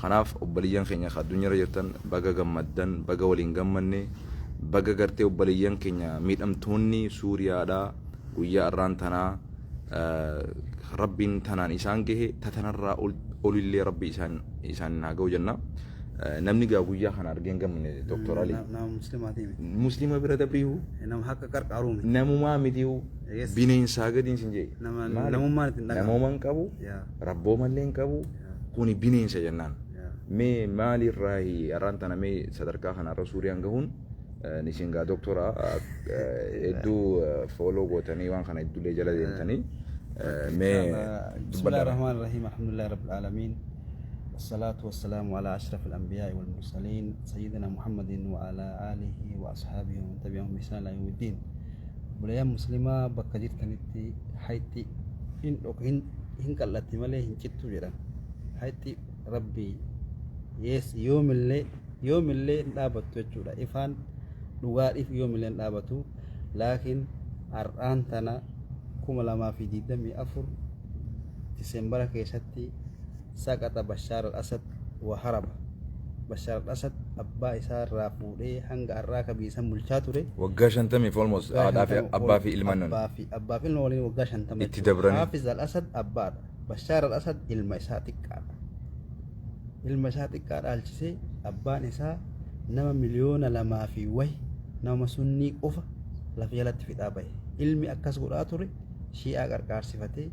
Kanaaf obboleeyyan keenya ka addunyaarra jirtan, baga gammaddan, baga waliin gammanne, baga gartee obboleeyyan keenya miidhamtoonni Suuriyaadhaa guyyaa arraan tanaa Rabbiin tanaan isaan gahe, tatanarraa olillee Rabbi isaan haa ga'u jenna. Namni gaa guyyaa kana argee hin gammanne, Dr. Ali. Nama muslimaatii miti. Muslima bira dabriihu. Nama haqa qarqaaruu miti. Namumaa mitiihu. Bineensaa gadiin sin jee. Maali? Namummaan ittiin dhaga'amu. Namooma hin qabu. Rabboomallee hin qabu. Kuni bineensa jennaan. Mee maalirraahi har'aan tana mee sadarkaa kanarra Suuriyaan gahuun isin gaa doktora hedduu follow gootanii, waan kana hedduullee jala deemtanii mee بسم الله الرحمن الرحيم، الحمد لله رب العالمين، والصلاة والسلام على أشرف الأنبياء والمرسلين، سيدنا محمد وعلى آله وأصحابه ومن تبعهم بإحسان إلى يوم الدين. Obboleeyyan muslimaa bakka jirtanitti, hayxi hin dhok hin qal'atti malee hin cittu jedhan. Hayxi Rabbii yees yoomillee yoomillee hin dhaabattu jechuudha. Ifaan dhugaadhiif yoomillee hin dhaabatu. Laakiin har'aan tana 2024 Diseembara keessatti سقط بشار الأسد وهرب. Bashar al-Asad abbaa isaa irraa fuudhee hanga har'aa ka biyya san bulchaa ture. Waggaa 50f almost waggaa haadhaa fi 50 abbaa ol fi ilmaan abbaa fi ilma waliin waggaa 50 itti jechuudha. dabranii. Hafiz al-Asad abbaadha. Bashar al-Asad ilma isaa xiqqaadha. Ilma isaa xiqqaa dhaalchisee abbaan isaa nama 2 miliyoona fi wahi nama sunnii qofa lafa jalatti fixaa bahe. Ilmi akkas godhaa ture shi'aa qarqaarsifatee,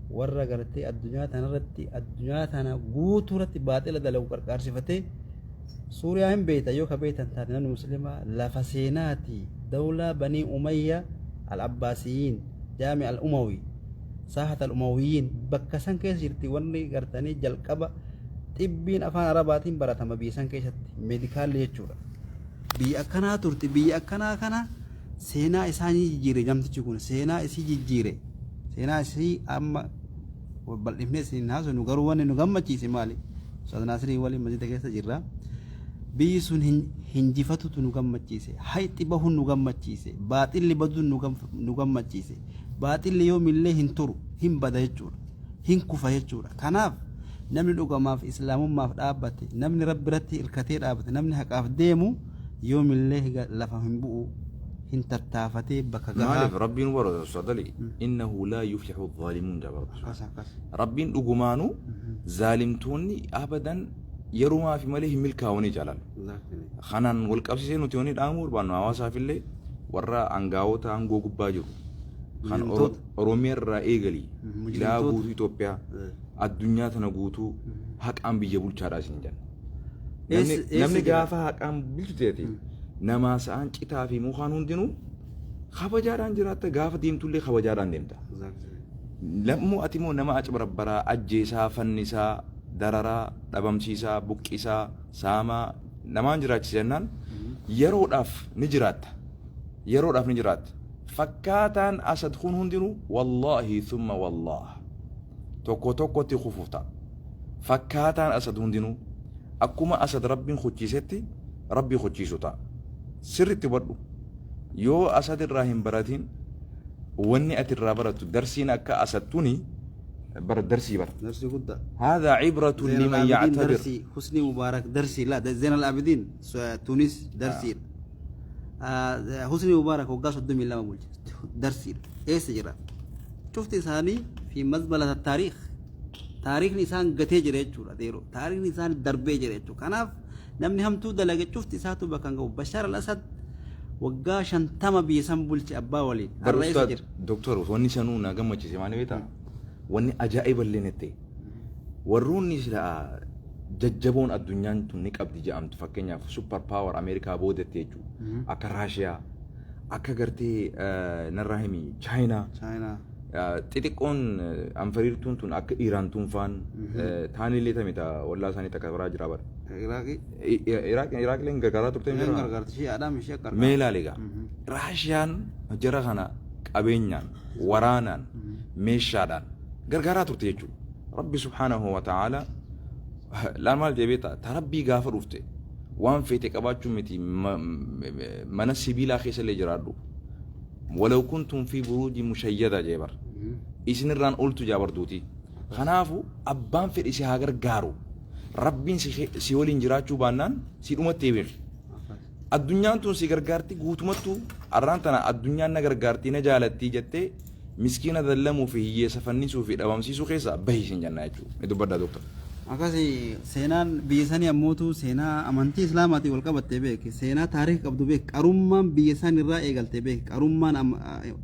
warra gartee addunyaa tanarratti, addunyaa tana guutuu irratti baaxila dalagu qarqaarsifatee. Suuriyaa hin beektan yoo ka beektan taate, namni muslimaa, lafa seenaati. Dawlaa Banii Umayya al-Abbaasiyyiin, Jaami al-Umawi, Saahat al-Umawiyyiin bakka san keessa jirti. Wanni gartanii jalqaba xibbiin afaan Arabaatiin baratama biyya san keessatti, meedikaalli jechuudha. Biyya akkanaa turte. Biyya akkanaa kana seenaa isaanii jijjiire namtichi kun, seenaa isii jijjiire. Seenaa isii amma bal'ifnee isin haasofnu, garuu wanni nu gammachiise maali? Ustaaz Naasirii waliin masjida keessa jirra. Biyyi sun hinjifatutu nu gammachiise. Hayxi bahuun nu gammachiise. Baaxilli baduun nu gammachiise. Baaxilli yoomillee hin turu, hin bada jechuudha. Hin kufa jechuudha. Kanaaf namni dhugamaaf islaamummaaf dhaabbate, namni Rabbi irratti hirkatee dhaabbate, namni haqaaf deemu yoomillee lafa hin bu'u, hin tattaafatee bakka gahaa. Maaliif Rabbiin warra sadali إنه لا يفلح الظالمون jaba. Akkas akkas. Rabbiin dhugumaanuu zaalimtoonni abadan yerumaa fi malee hin milkaa'anii jaalala. Kanaan wal qabsiisee nuti wanni dhaamuu barbaannu hawaasaaf illee, warra aangaa'ota aangoo gubbaa jiru. Kan Mujrimtoota. Oromiyaa irraa eegalii ilaa Mujrimtoota. guutuu Itoophiyaa, addunyaa tana guutuu haqaan biyya bulchaadhaa isin jenna. Namni Eessa namni jira? gaafa haqaan bulchu ta'e namaa sa'aan citaa fi mukaan hundinuu kabajaadhaan jiraatta, gaafa deemtullee kabajaadhaan deemta. Lammoo ati immoo nama acibarabbaraa, ajjeesaa, fannisaa, dararaa, dhabamsiisaa, buqqisaa, saamaa namaan jiraachisa jennaan yeroodhaaf ni jiraatta. Yeroodhaaf ni jiraatta. Fakkaataan Asad kun hundinuu والله ثم والله tokko tokkotti kufuuf ta'a. Fakkaataan Asad hundinuu akkuma Asad Rabbiin kuchiisetti Rabbii kuchiisu ta'a. Sirriitti hubadhu. Yoo Asad irraa hin baratin, wanni ati irraa barattu darsiin akka Asad tuni bara darsii bara. Darsii guddaa. هذا عبرة زين لمن العابدين يعتبر. درسي، حسني مبارك درسي، لا، زين العابدين تونس درسي، حسني مبارك waggaa 32 bulche darsii. Eessa jira? Cufti isaanii في مزبلة التاريخ. Taariikni isaan gatee jira jechuudha. Yeroo taariikni isaan darbee jira jechuudha. Kanaaf namni hamtuu dalage cufti isaatu bakka hin ga'u. Bashar al-Asad waggaa 50 biyya san bulche abbaa waliin. Bar Har'a eessa ustaad jira? Doktor, wanni sanuu na gammachiise maali beektaa? Wanni ajaa'iba illee natti ta'e. Warroonni sila jajjaboon addunyaan tun ni qabdi jedhamtu, fakkeenyaaf super power Ameerikaa boodatti jechuudha. Akka Raashiyaa, akka gartee narraa himi Chaayinaa. Chaayinaa. Xixiqqoon anfariirtuun tun akka Iiraan tun faan taanillee tamita wallaa isaanii takka biraa jira bara. Iraaqii. Iraaqileen gargaaraa turte hin Isheen jiraa? Gargaarti shi'aadhaan ishee gargaarti. Mee ilaali egaa. Raashiyaan jara kana qabeenyaan, waraanaan, meeshaadhaan gargaaraa turte jechuudha. Rabbi سبحانه وتعالى laal maal jedhee beektaa? Ta Rabbii gaafa dhufte waan feete qabaachuu miti, mana sibiilaa keessa illee jiraadhu. ولو كنتم في بروج مشيدة jee bar. Isinirraan oltu jaa barduuti. Kanaafu abbaan fedhe si haa gargaaru. Rabbiin si waliin jiraachuu baannaan si dhumattee beeki. Addunyaan tun si gargaarti guutumattuu. Arraan tana addunyaan na gargaartii, na jaalattii jettee miskiina dallamuu fi hiyyeessa fannisuu fi dhabamsiisuu keessaa bahi sin jenna jechuudha. Ni dubbadhaa, dooktar. Akkasi seenaan biyya sanii ammootu seenaa amantii islaamaatiin wal qabattee beeki. Seenaa taarikii qabdu beeki. Qarummaan biyya san irraa eegaltee beeki. Qarummaan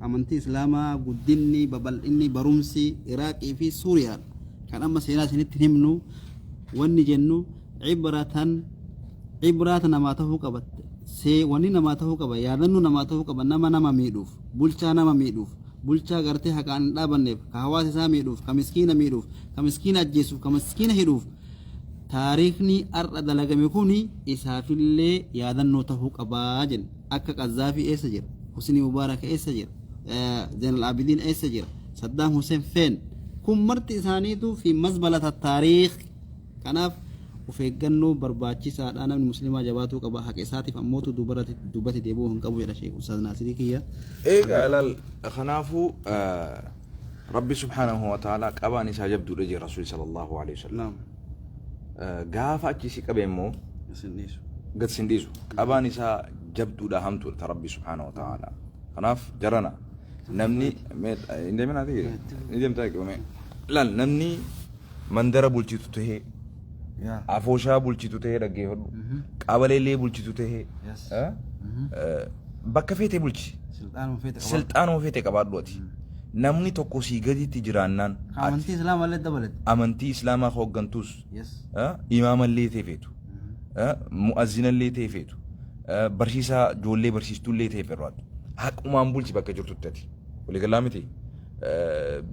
amantii islaamaa, guddinni, babal'inni, barumsi Iraaqii fi Suuriyaadha. Kan amma seenaa isinitti himnu, wanni jennu cibratan cibraata namaa ta'uu qabatte. Wanni namaa ta'uu qaba, yaadannoo namaa ta'uu qaba, nama nama miidhuuf, bulchaa nama miidhuuf, bulchaa gartee haqaan hin dhaabanneef, ka hawaasa isaa miidhuuf, ka miskiina miidhuuf, ka miskiina ajjeesuuf, ka miskiina hidhuuf, taariikni har'a dalagame kuni isaafillee yaadannoo ta'uu qabaa jenna. Akka Qazaafii eessa jira? Husni Mubaarak eessa jira? Zeenal Abidiin eessa jira? Saddaam Hussein feen. Kun marti isaaniitu fi mazbalata taariikh. Kanaaf of eeggannoo barbaachisaadha. Namni musliimaa jabaatuu qaba. Haqa isaatiif ammootu duubatti deebi'uu hin qabu jedha Sheekh Ustaaz Naasirii kiyya. Egaa ilaal, kanaafuu Rabbi subhaanahu wa ta'ala qabaan isaa jabduudha jee Rasuuli sallallahu alaihi wasallam. Gaafa achi si qabe immoo Isin dhiisu. Gad sin dhiisu. Qabaan isaa jabduudha, hamtuudha ta Rabbi subhaanahu wa ta'ala. Kanaaf jarana, namni hin deemin ati ni deemtaa qabame. Ilaal, namni mandara bulchitu tahee, afooshaa bulchitu tahee, dhaggeeffadhu, qabaleellee bulchitu tahee, bakka feete bulchi. Silxaanuma feete qabaadhu. Silxaanuma feete qabaadhu ati. Namni tokko sii gaditti jiraannaan ati Amantii islaamaa illee dabalate. Amantii islaamaa hooggantuus, imaamallee ta'e feetu, mu'azzinallee ta'e feetu, barsiisaa ijoollee barsiistullee ta'e feetu, haqumaan bulchi bakka jirtutti ati. Waliigalaa miti,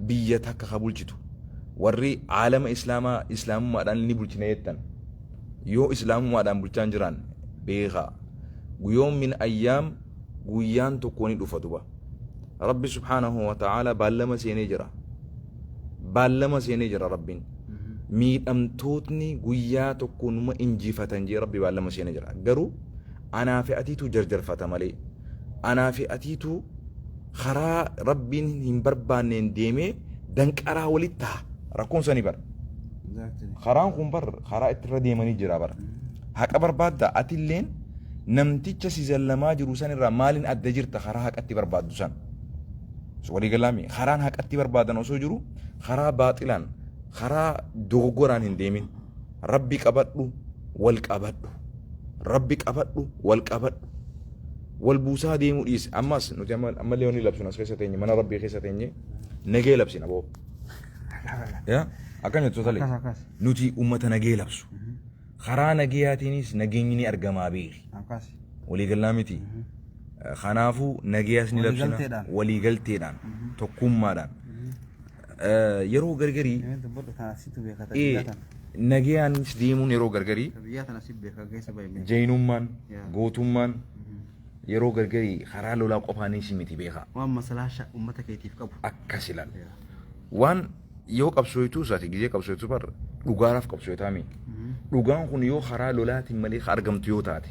biyya takka ka bulchitu, warri aalama islaamaa islaamummaadhaan ni bulchina jettan, yoo islaamummaadhaan bulchaan jiraan beekaa, guyyoon min ayyaam guyyaan tokko ni dhufa duba. Rabbi subhaanahu wa ta'ala baallama seenee jira. Baallama seenee jira Rabbiin. Miidhamtootni guyyaa tokko numa injifatan jee Rabbi baallama seenee jira. Garuu anaa fi atiitu jarjarfata malee, anaa fi atiitu karaa Rabbiin hin barbaanneen deemee danqaraa walitti ta'a. Rakkoon sanii bara. Karaan kun bar karaa itti irra deemanii jira bara. Haqa barbaadda, atilleen namticha si zallamaa jiru san irraa maaliin adda jirta karaa haqatti barbaaddu san? Waliigalaami, karaan haqatti barbaadan osoo jiru karaa baaxilaan, karaa dogoggoraan hin deemin. Rabbi qabadhu, wal qabadhu. Rabbi qabadhu, wal qabadhu. Wal buusaa deemuu dhiisi. Ammas nuti ammallee wanni labsinu, as keessa teenye, mana Rabbii keessa teenye nagee labsina boo. Yaa akkam jettu tole? Akkas akkas. Nuti uummata nagee labsu. Karaa nageeyaatiinis nageenyi ni argamaa beeki. Waliigalaa miti. Kanaafuu nageeyas ni labsina. Waliigalteedhaan. Waliigalteedhaan, tokkummaadhaan. Yeroo gargarii Dubbadhu, tana situ beeka ta biyyaa tana. Nagayaanis deemuun yeroo gargarii Ta biyyaa tana si beeka keessa bahe. Jeenummaan, gootummaan yeroo gargarii karaa lolaa qofaanis miti beekaa. Waan masalaa uummata keetiif qabu. Akkas ilaal. Waan yoo qabsooytuu isaati gizee qabsooytuu bar dhugaadhaaf qabsooytaami. Dhugaan kun yoo karaa lolaatiin malee ka argamtu yoo taate,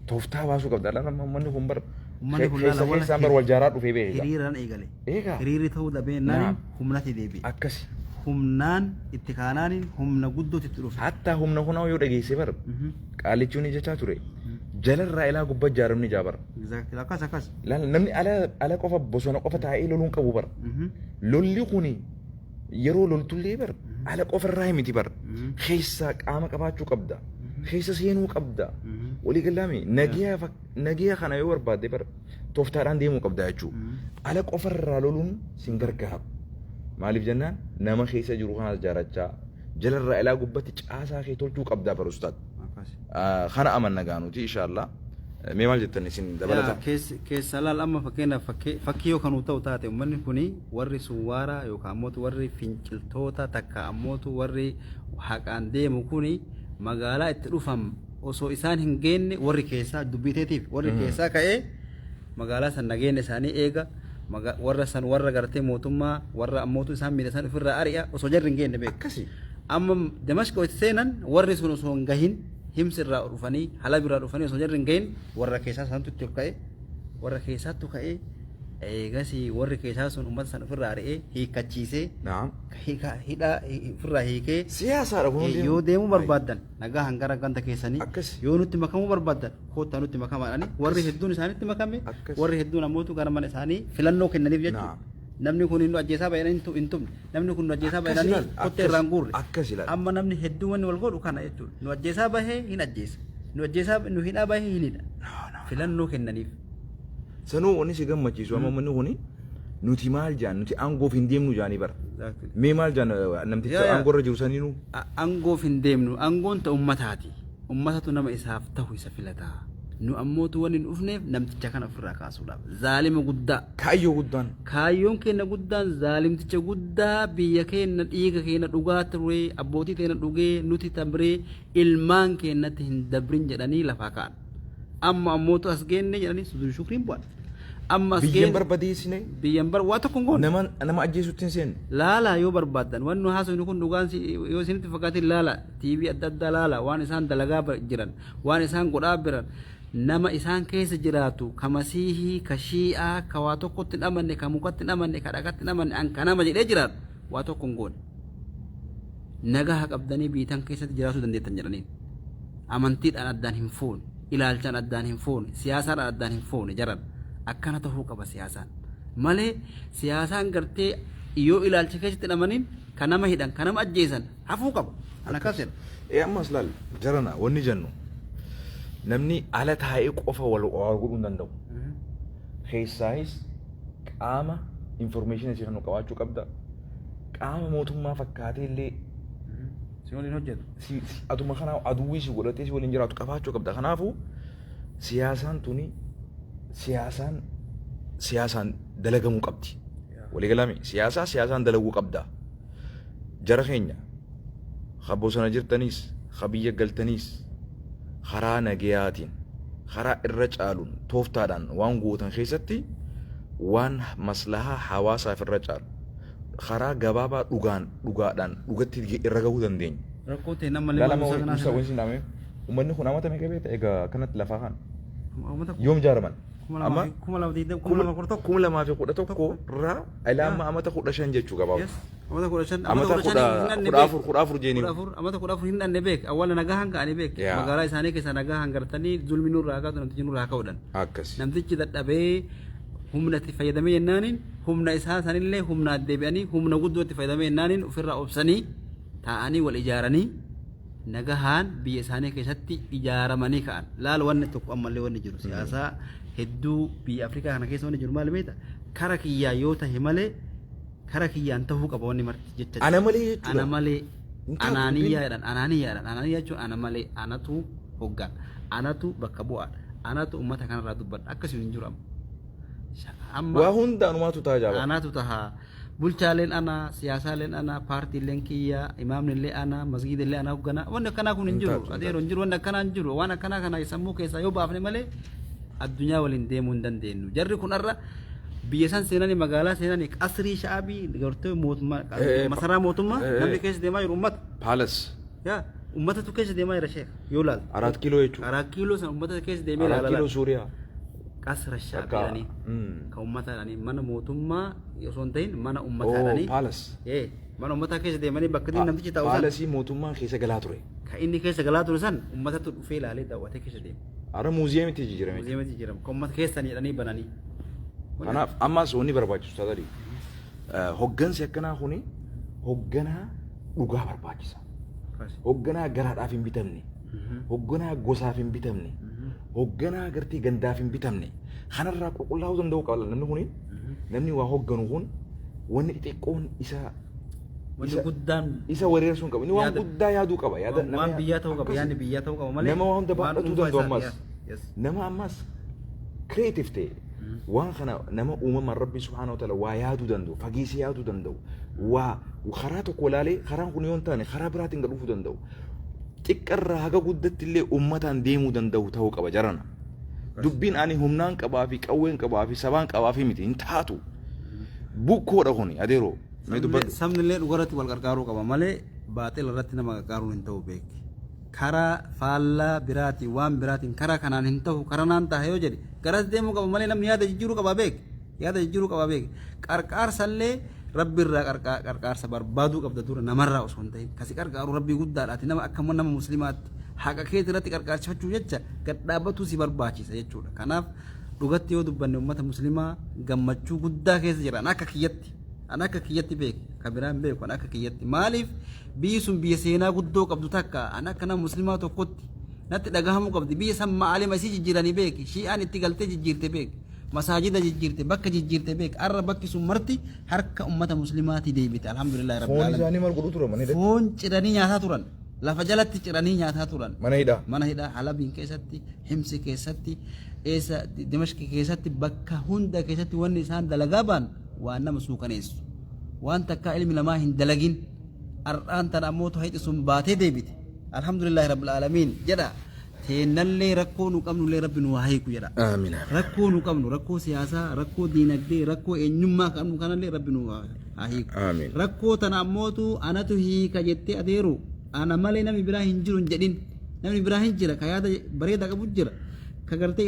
tooftaa baasuu qabda. Laala, uummanni kun bar Uummanni kun keessa laala wala keessaan bar wal jaaraa dhufee beekaa. Hiriiraan eegale. Eegaa. Hiriirri ta'uu dhabeenaan humnatti deebi'e. Akkasi. Humnaan itti kaanaaniin humna guddootti itti dhufe. Hattaa humna kunaa yoo dhageesse bar qaalichuun jechaa ture. Jalarraa ilaa gubbaa ijaaramni ijaa bara. Exactly. Akkas akkas. Laala, namni ala ala qofa, bosona qofa taa'ee loluun qabu bara. Lolli kuni yeroo loltullee bar ala qofa irraa miti bar. Keessaa qaama qabaachuu qabda. Keessa seenuu qabda. Walii galaami, nagiyaa kana yoo barbaadde bar tooftaadhaan deemuu qabda jechuudha. Ala qofa irraa loluun sin gargaaru. Maaliif jennaan, nama keessa jiru kanas ijaarrachaa jalarraa ilaa gubbatti caasaa kee tolchuu qabdaa bar, ustaad. Akkas. Kana amanna gaanuti inshallah. Mee maal jettan isin dabalata? Keessa laal, amma fakkeenyaaf fakkii yoo kanuu ta'u taate, uummanni kuni warri suwwaaraa yookaan ammoo warri finciltoota takka ammootu warri haqaan deemu kuni magaalaa itti dhufan osoo isaan hin geenne, warri keessaa dubbii teetiif warri keessaa ka'ee magaalaa san nageenya isaanii eega, warra san, warra gartee mootummaa, warra ammootu isaan miidha san ofirraa ari'a osoo jarri hin geenne beeku. Akkasi. Amma Damashq itti seenan, warri sun osoo hin gahin, Himsi irraa dhufanii, Halab irraa dhufanii osoo jarri hin gahin, warra keessaa santu itti ol ka'e, warra keessaattu ka'ee. Eegasii warri keessaa sun uummata san ofirraa ari'ee hiikkachiisee Naam. Hidhaa ofirraa hiikee. Siyaasaadha kun hundinuu. Yoo deemuu barbaaddan nagaa hangara ganda keessanii Akkas. yoo nutti makamuu barbaaddan koottaa nutti makamaadhani warri hedduun isaanitti makame Akkas. warri hedduun ammootu gara mana isaanii filannoo kennaniif jechuudha. Naam. Namni kun nu ajjeesaa baay'inaan hin tumne, namni kun nu ajjeesaa Akkas baay'inaan ilaal, kottee akkas- irraan guurre. Akkas ilaal. Amma namni hedduun wanni wal godhu kana jechuudha. Nu ajjeesaa bahee hin ajjeesa. Nu ajjeesaa nu hidhaa bahee hin hidha. Filannoo kennaniif. Sanuu wanni si gammachiisu amma manni kuni nuti maal jaan, nuti aangoof hin deemnu jaanii bara. Mee maal jaan namticha Yaa, yaa. aangoo irra jiru saniinuu? Aangoof hin deemnu, aangoon ta ummataati. Ummatatu nama isaaf tahu isa filataa. Nu ammootu wanni hin dhufneef namticha kana ofirraa kaasuudhaaf. Zaalima guddaa. Kaayyoo guddaan. Kaayyoon keenya guddaan zaalimticha guddaa biyya keenya dhiiga keenya dhugaa ture, abbootii keenya dhugee nuti tabree ilmaan keenyatti hin dabrin jedhanii lafaa ka'an. Amma ammootu as geenne jedhanii sujuud shukriin bu'an. Amma as Biyyan geenne barbadeessine. Biyyan bar waa tokko hin goone. Nama ajjeesutti hin seenne. Laala yoo barbaaddan wanni nu haasofnu kun dhugaan yoo isinitti fakkaatin laala TV adda addaa laala, waan isaan dalagaa jiran, waan isaan godhaa jiran, nama isaan keessa jiraatu ka masiihii, ka shii'aa, ka waa tokkotti hin amanne, ka mukatti hin amanne, ka dhagatti hin amanne, an ka nama jedhee jiraatu waa tokko hin goone. Nagaa qabdanii biitan keessatti jiraachuu dandeettan jedhaniin. Amantiidhaan addaan hin fuune, ilaalchaan addaan hin fuune, siyaasaadhaan addaan hin fuune jaran. Akkana tahuu qaba siyaasaan. Malee siyaasaan gartee yoo ilaalcha keessatti hin amanin ka nama hidhan, ka nama ajjeesan hafuu qaba. An akkas jedha. Ee, ammas laal jarana, wanni jennu namni ala taa'ee qofa wal waa godhuu hin danda'u. Keessaayis qaama information isii kan qabaachuu qabda. Qaama mootummaa fakkaatee illee Si waliin hojjetu. Atuma kana aduwwii si godhatee si waliin jiraatu qabaachuu qabda. Kanaafuu siyaasaan tuni siyaasaan dalagamuu qabdi. Waliigalame siyaasaa siyaasaan dalaguu qabda. Jara keenya ka bosona jirtaniis, ka biyya galtaniis, karaa nagayaatiin, karaa irra caaluun, tooftaadhaan waan gootan keessatti waan maslahaa hawaasaaf irra caalu karaa gabaabaa dhugaan dhugaadhaan dhugatti irra gahuu dandeenya. Rakkoo ta'e nama malee Laalama. maal Musa musa wanti sin dhaame uummanni kun amata meeqa beekta egaa akkanatti lafaa kan Uummata yoom ijaaraman? 2020, 2011. 2011 irraa ilaa amma amata 15 jechuu gabaabaa. Yes. Amata 15. Amata 14, 14 jeeni. 14, amata 14 hin dhanne beek. Awwaala nagaa hanga ani beek. Magaalaa isaanii keessa nagaa hangartanii zulmi nurraa haa kaatu, namtichi nurraa haa ka'uudhaan. Akkas. Namtichi dadhabee humna itti fayyadamee jennaaniin humna isaa sanillee humna deebi'anii humna guddoo itti fayyadamee jennaaniin ofirraa obsanii taa'anii wal ijaaranii nagahaan biyya isaanii keessatti ijaaramanii ka'an. Laal, wanni tokko ammallee wanni jiru siyaasaa hedduu biyya Afrikaa kana keessa wanni jiru maal beekta? Kara kiyyaa yoo tahe malee, kara kiyyaan tahuu qaba wanni marti jecha. Ana malee jechuudha. Ana malee. Hin taatu. Anaaniyyaa jedhan, anaaniyyaa jedhan. Anaaniyyaa jechuun ana malee, anatu hoggan, anatu bakka bu'aadha, anatu uummata kanarraa dubbadha, akkasii hin jiru amma. Amma Waa hunda anumaatu ta'a jaaba. Anatu taha. Bulchaaleen ana, siyaasaaleen ana, paartiileen kiyya, imaamnillee ana, masgiidillee ana hoggana. Wanni akkanaa kun hin Hin jiru. taatu, hin Adeero hin jiru, wanni akkanaa hin jiru. Waan akkanaa kana sammuu keessaa yoo baafne malee addunyaa waliin deemuu hin dandeenyu. Jarri kun har'a biyya san seenanii, magaalaa seenanii, qasrii sha'abii gartee mootummaa masaraa mootummaa namni keessa deemaa jiru uummata. Palace. Yaa, uummatatu keessa deemaa jira sheekh yoo laaltu. Araat kiiloo jechuudha. Araat kiiloo san uummata keessa deemee Araat ilaala. kiiloo Suuriyaa. Qasra sha'abii jedhanii. Kan uummata jedhanii, mana mootummaa osoo hin ta'in mana uummataa jedhanii. Palace. Mana uummataa keessa deemanii bakka inni namtichi taa'u san. Palace mootummaan keessa galaa ture. Kan inni keessa galaa ture san uummatatu dhufee ilaalee daawwatee keessa deema. Har'a muuziyeemitti jijjiirame. Muuziyeematti jijjiirama. Kan uummata keessanii jedhanii bananii. Kanaaf ammas wanni barbaachisu taatadhi. Hoggansi akkanaa kuni hogganaa dhugaa barbaachisa. Hogganaa garaadhaaf hin bitamne. Hogganaa gosaaf hin bitamne. Hogganaa gartee gandaaf hin bitamne. Kanarraa qulqullaa'uu danda'uu qaba namni kuni. Namni waa hogganu kun wanni xixiqqoon isa Wanni guddaan isa wareersuu hin qabu. Inni waan guddaa yaaduu qaba. Yaada waan biyyaa ta'uu qaba. Yaadni biyyaa ta'uu qaba malee. Nama waan hunda waan baadhatuu dhuunfaa danda'u isaa- ammas. Yes. Nama ammas creative ta'e, waan kana nama uumamaan Rabbi subhaanahu wa ta'ala waa yaaduu danda'u, fageessee yaaduu danda'u, waa karaa tokko ilaalee karaan kun yoo hin taane karaa biraatiin gad dhufuu danda'u. Xiqqarraa haga guddatti illee uummataan deemuu danda'u ta'uu qaba jarana. Dubbiin ani humnaan qabaa fi qawween qabaa fi sabaan qabaa fi miti hin taatu. Bukkoodha kuni adeeroo. Mee dubbadhu. Sabni illee dhugarratti wal gargaaruu qaba malee baaxila irratti nama gargaaruun hin ta'u beeki. Karaa faallaa biraatiin, waan biraatiin, karaa kanaan hin ta'u, karaa naan ta'a yoo jedhe garas deemuu qaba malee namni yaada jijjiiruu qaba beeki. Yaada jijjiiruu qaba beeki. Qarqaarsallee Rabbi irraa qarqaarsa barbaaduu qabda dura namarraa osoo hin ta'in. Kasi qarqaaru Rabbii guddaadha. Ati nama akka nama muslimaatti haqa keeti irratti qarqaarsifachuu jecha gad dhaabbatuu si barbaachisa jechuudha. Kanaaf dhugatti yoo dubbanne ummata muslimaa gammachuu guddaa keessa jira. An akka kiyyatti. An akka kiyyatti beeki. Ka biraan beeku an akka kiyyatti. Maaliif biyyi sun biyya seenaa guddoo qabdu takka an akka nama muslimaa tokkotti natti dhagahamuu qabdi. Biyya san ma'aalima isii jijjiiranii beeki. Shi'aan itti galtee jijjiirte beeki. Masaajida jijjiirte, bakka jijjiirte beeki. Arra bakki sun marti harka ummata muslimaatii deebite. Alhamdulillahi rabbil Foon aalamiin. isaanii maal godhuu turan mana hidhatti? Foon ciranii nyaataa turan. Lafa jalatti ciranii nyaataa turan. Mana hidhaa. Mana hidhaa Halabiin keessatti, Himsi keessatti, eessa Dimashqi keessatti bakka hunda keessatti wanni isaan dalagaa ba'an waan nama suukaneessu. Waan takkaa ilmi namaa hin dalagin. Har'aan tana ammoo hayxi sun baatee deebite. Alhamdulillahi rabbil aalamiin jedha. Teennallee rakkoo nu qabnullee Rabbi nu haa hiiku jedha. Amiin. Rakkoo nu qabnu, rakkoo siyaasaa, rakkoo diinagdee, rakkoo eenyummaa qabnu kanallee Rabbi nu haa hiiku. Amiin. Rakkoo tana ammootu anatu hiika jettee adeeru ana malee namni biraa hin jiru hin jedhin. Namni biraa hin jira, ka yaada bareedaa qabu jira, ka gartee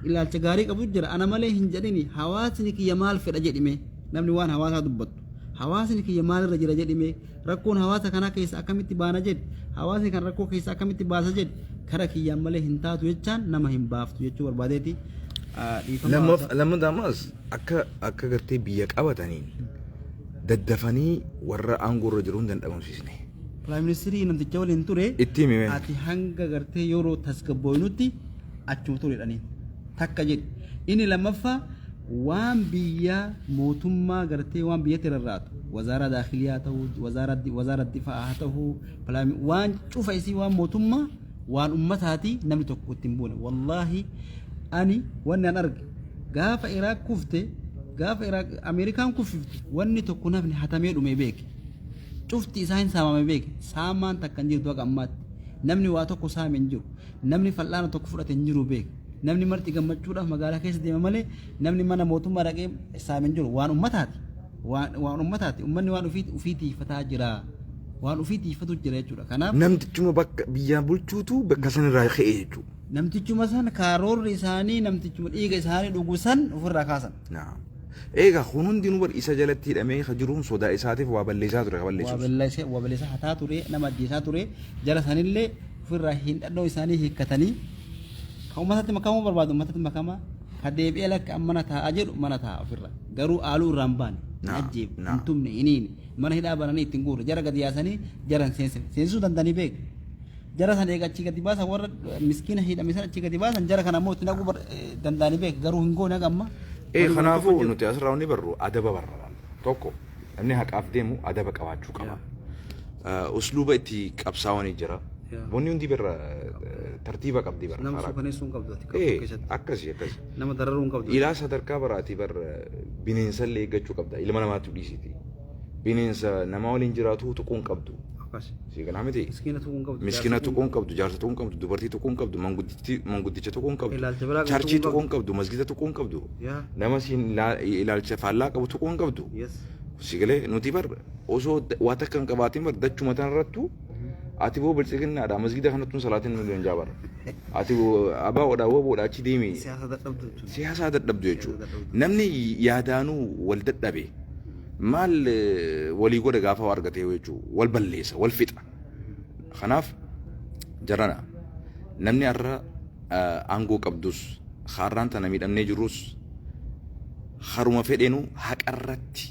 ilaalcha gaarii qabu jira. Ana malee hin jedhini hawaasni kiyya maal fedha jedhime namni waan hawaasaa dubbattu. Hawaasni kiyya maalirra jira jedhime rakkoon hawaasa kanaa keessa akkamitti baana jedhi hawaasni kan rakkoo keessa akkamitti baasa jedhi kara kiyyaan malee hin taatu jechaan nama hin baaftu jechuu barbaadeeti. Dhiifama. Lammaffaa ammas akka gartee biyya qabataniin daddafanii warra aangoo irra jiru hin dandhabamsiisne. Prime Ministeerii namticha waliin ture. Itti himi mee. Ati hanga gartee yeroo tasgabbooynutti achuma ture jedhaniin. Takka jedhi. Inni lammaffaa waan biyya mootummaa gartee waan biyyatti rarraatu wazaara daakhiliyaa ta'uu wazaara difaa haa ta'uu waan cufa isii waan mootummaa waan ummataati namni tokko itti hin buune. Wallaahi ani wanni an arge gaafa Iraaq kufte gaafa Iraaq Ameerikaan kuffifte wanni tokko nafni hatamee dhume beeke. Cufti isaa hin saamame beeke. Saamaan takka hin jirtu haga ammaatti. Namni waa tokko saame hin jiru. Namni fal'aana tokko fudhate hin jiru beeke. Namni marti gammachuudhaaf magaalaa keessa deema malee namni mana mootummaa dhaqee saame hin jiru. Waan ummataati. Waan ummataati. Ummanni waan ofii tiifataa jira. Waan ofii tiifatu jira jechuudha. Kanaaf Namtichuma bakka biyyaa bulchuutu bakka sanirraa ka'e jechuudha. Namtichuma san karoorri isaanii namtichuma dhiiga isaanii dhugu san ofirraa kaasan. Naam. Egaa kun hundinuu bar isa jalatti hidhamee ka jiruun sodaa isaatiif waa balleessaa ture ka balleessuus. Waa balleessaa hataa ture nama ajjeesaa ture jara sanillee ofirraa hin dhadhoo isaanii hiikkatanii ka uummatatti makamuu barbaadu uummatatti makama ka deebi'ee lakka mana taa'aa jedhu mana taa'a ofirra garuu haaluu irraa hin baane hin ajjeefne hin tumne hin hiine mana hidhaa bananii ittiin guurre jara gadi yaasanii jara hin seensifne seensisuu danda'anii beeku. Jara san eega achii gadi baasan warra miskiina hidhame san achii gadi baasan jara kana immoo itti naquu danda'anii beeku garuu hin goone haga amma. Kanaafuu nuti asirraa wanni barru adaba barra. Tokko namni haqaaf deemu adaba qabaachuu qaba. Usluuba itti qabsaa'anii jira. Wanni hundi birra tartiiba qabdi bara. Nama suukaneessuu hin qabdu ati qabsoo keessatti. Akkasi akkasi. Nama dararuu hin qabdu. Ilaa sadarkaa baraati bar bineensallee eeggachuu qabda. Ilma namaatti dhiisiti. Bineensa nama waliin jiraatu tuquu hin qabdu. Akkas. Si kanaa miti. Miskiina tuquu hin qabdu. Miskiina tuquu hin qabdu, jaarsa tuquu hin qabdu, dubartii tuquu hin qabdu, manguddicha tuquu hin qabdu, Ilaalcha biraa qabdu charchii tuquu tuquu hin qabdu, masgida tuquu hin qabdu, Yaa. nama siin ilaalcha faallaa qabu tuquu hin qabdu. Yes. Si galee nuti bar osoo waa takka hin qabaatin bar dachuma tanarrattu ati boo biltsiginnaadha masgida kanattuun salaatiin nu danjaa bara. Ati boo abaa'oodha woboodha achi deemi. Siyaasa dadhabdu jechuudha. Siyaasaa dadhabdu jechuudha. Namni yaadaanuu wal dadhabe maal walii godha gaafa waa argatee jechuudha. Wal balleessa, wal fixa. Kanaaf jarana namni har'a aangoo qabdus har'aan tana miidhamnee jirrus haruma fedheenu haqarratti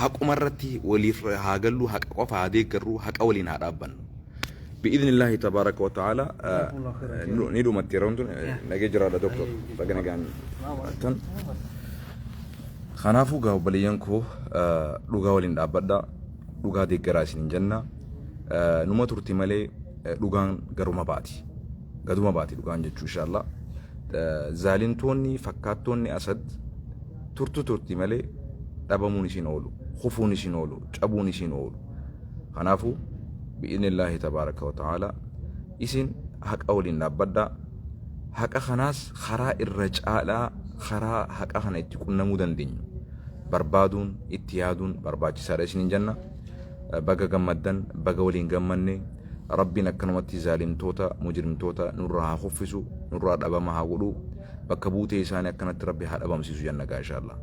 haqumarratti waliif haa gallu haqa qofa haa deeggarru haqa waliin haa dhaabbannu. Bi'idhnillaahi tabaaraka wa ta'ala ni dhumatti yeroon tun nagee jiraadha doktor baga nagaan tan. Kanaafuu gaa obboleeyyan koo dhugaa waliin dhaabbadha dhugaa deeggaraa isin jenna numa turti malee dhugaan garuma baati gaduma baati dhugaan jechuu inshallah zaalimtoonni fakkaattoonni Asad turtu turti malee dhabamuun isin oolu kufuun isin oolu cabuun isin oolu. Kanaafuu bi'idhnillaahi tabaaraka wa ta'ala isin haqa waliin dhaabbadhaa. Haqa kanaas karaa irra caalaa karaa haqa kana itti qunnamuu dandeenyu barbaaduun itti yaaduun barbaachisaadha isiniin jenna. Baga gammaddan baga waliin gammanne Rabbiin akkanumatti zaalimtoota, mujrimtoota nurraa haa kuffisu, nurraa dhabama haa godhu, bakka buutee isaanii akkanatti Rabbi haa dhabamsiisu jenna gaa inshallah.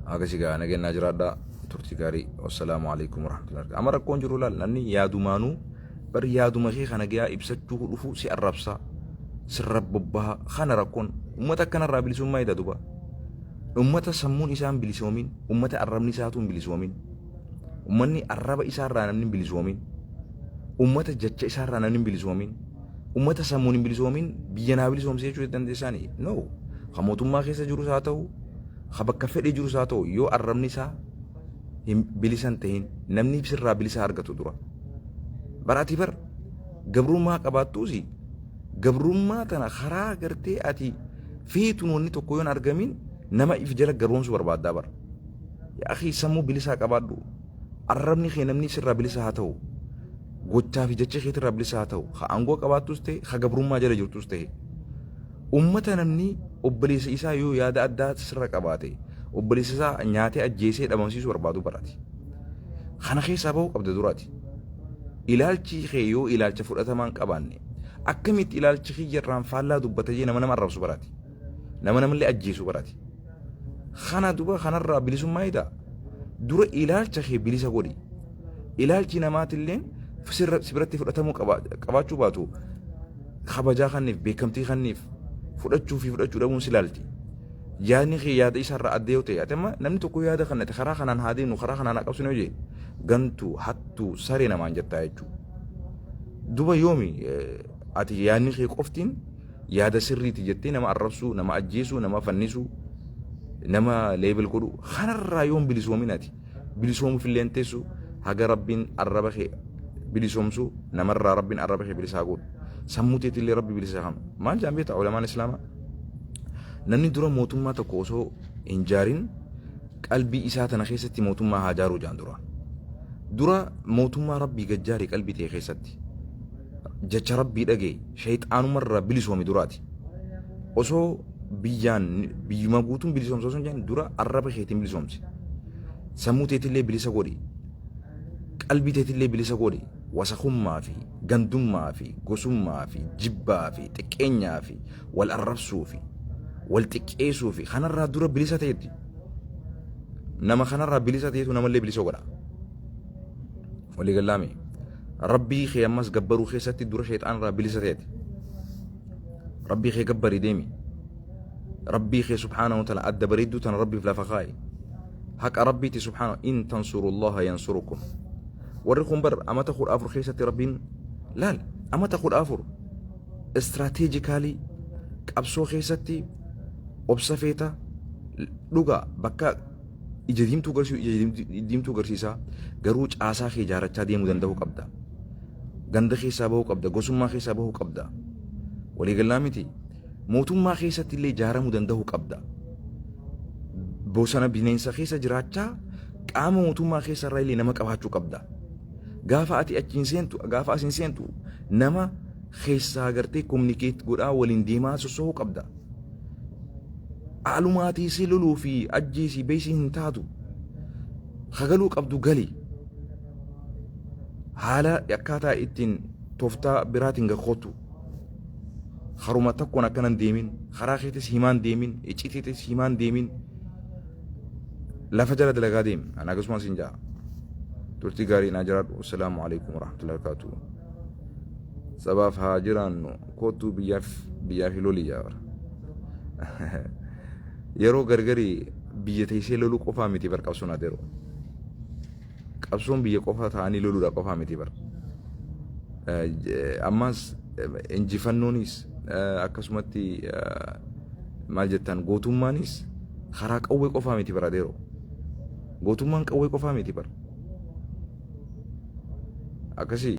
Akkasii gaa nageenyaa jiraadhaa, turtii gaarii, wassalaamu alaikum warahmatullahi. Amma rakkoon jiru laal, namni yaadumaanuu bar yaaduma kee kana gayaa ibsachuu dhufu si arrabsa, sirra bobbaha. Kana rakkoon ummata akkanarraa bilisummaa hidha duba. Ummata sammuun isaa hin bilisoomin, ummata arrabni isaatu hin bilisoomin. Ummanni arraba isaarraa namni hin bilisoomin. Ummata jecha isaarraa namni hin bilisoomin. Ummata sammuun hin bilisoomin biyya naa bilisoomsee jechuu dandeessaani? No. Ka mootummaa keessa jirus haa ta'u, ka bakka fedhe jirus haa ta'u, yoo arrabni isaa hin bilisan tahin namni sirraa bilisa argatu dura. Bara ati bar gabrummaa qabaattuusi, gabrummaa tana karaa gartee ati feetuun wanni tokko yoon argamin nama if jala gabroomsuu barbaaddaa bara. Yaa akhi, sammuu bilisaa qabaadhu. Arrabni kee namni sirraa bilisa haa ta'u. Gochaa fi jecha keetirraa bilisa haa ta'u. Ka aangoo qabaattus ta'e, ka gabrummaa jala jirtus ta'e. Ummata namni obboleessa isaa yoo yaada addaa sirra qabaate, obboleessa isaa nyaatee ajjeesee dhabamsiisuu barbaadu barati. Kana keessaa bahuu qabda duraati. Ilaalchi kee yoo ilaalcha fudhatamaa hin qabaanne, akkamitti ilaalchi kiyya irraan faallaa dubbata jee nama nama arrabsu barati. Nama namallee ajjeesu barati. Kana duba kanarraa bilisummaa edaa? Dura ilaalcha kee bilisa godhi. Ilaalchi namaatilleen si biratti fudhatamuu qabaachuu baatu kabajaa kanniif, beekamtii kanniif, fudhachuu fi fudhachuu dhabuun si ilaalti. Yaadni kee yaada isaarraa adda yoo ta'e, ati amma namni tokko yaada kannate karaa kanaan haa deemnu, karaa kanaan haa qabsinu yoo jee, gantuu, hattuu, saree namaan jettaa jechuudha. Duba yoomi ati yaadni kee qoftiin yaada sirriiti jettee nama arrabsuu, nama ajjeesuu, nama fannisuu, nama label godhu? Kanarraa yoon bilisoomin ati bilisoomuuf illee teessu. Haga Rabbiin arraba kee bilisoomsu, namarraa Rabbiin arraba kee bilisaa godhu, sammuu teetillee Rabbi bilisaa kanu. Maal jaan beektaa ulamaan islaamaa? Namni dura mootummaa tokko osoo hin jaarin qalbii isaa tana keessatti mootummaa haa jaaruu jaan dura. Dura mootummaa Rabbii gajjaari qalbii ta'e keessatti. Jecha Rabbii dhagaye, shayxaanumarraa bilisoomi duraati. Osoo biyyaan biyyuma guutuun bilisoomsa osoo hin jedhin dura arraba keetiin bilisoomsi. Sammuu teetillee bilisa godhi. Qalbii teetillee bilisa godhi. Wasakummaa fi gandummaa fi gosummaa fi jibbaa fi xiqqeenyaa fi wal arrabsuu fi wal xiqqeessuu fi kanarraa dura bilisa ta'etti. Nama kanarraa bilisa ta'etu namallee bilisa godha. Walii gallaame. Rabbii kee ammas gabbaruu keessatti dura shayxaanirraa bilisa ta'eeti. Rabbii kee gabbarii deemi. Rabbii kee subhaanahu wa ta'ala adda bareedduu tana Rabbiif lafa kaa'i. Haqa Rabbiiti subhaanahu, in tansurullaha yansurukum. Warri kun bar amata 14 keessatti Rabbiin laal, amata 14 strategically qabsoo keessatti obsa feeta dhugaa, bakka ija diimtuu garsiisu ija diimtuu garsiisaa, garuu caasaa kee ijaarrachaa deemuu danda'uu qabda. Ganda keessaa bahuu qabda, gosummaa keessaa bahuu qabda. Waliigalaa miti. Mootummaa keessatti illee ijaaramuu danda'uu qabda. Bosona bineensa keessa jiraachaa qaama mootummaa keessa irraa illee nama qabaachuu qabda. Gaafa ati achiin seentu, gaafa asiin seentu, nama keessaa gartee communicate godhaa waliin deemaa sosohuu qabda. Alumaatii si loluu fi ajjeesii beeksii hin taatu. Hagaluu qabdu gali. Haala akkaataa ittiin tooftaa biraatiin gakkootu. Haruma tokkoon akkana hin deemin. Karaa keetis himaan deemin. Icciitiitis himaan deemin. Lafa jala dalagaa deemi. Ani akkasumas hin jaa. Turtii gaarii naa jiraadhu. Assalaamu alaikum warahmatullahi wabarakatuh. Sabaaf haa jiraannu. Kootuu biyyaaf biyyaaf loli jaa bara. Yeroo gargari biyya teessee loluu qofaa miti bar qabsoon adeeroo. Qabsoon biyya qofa ta'anii loluudha qofaa miti bar. Ammas injifannoonis akkasumatti maal jettaan, gootummaanis karaa qawwee qofaa miti bar adeeroo. Gootummaan qawwee qofaa miti bar. Akkasii.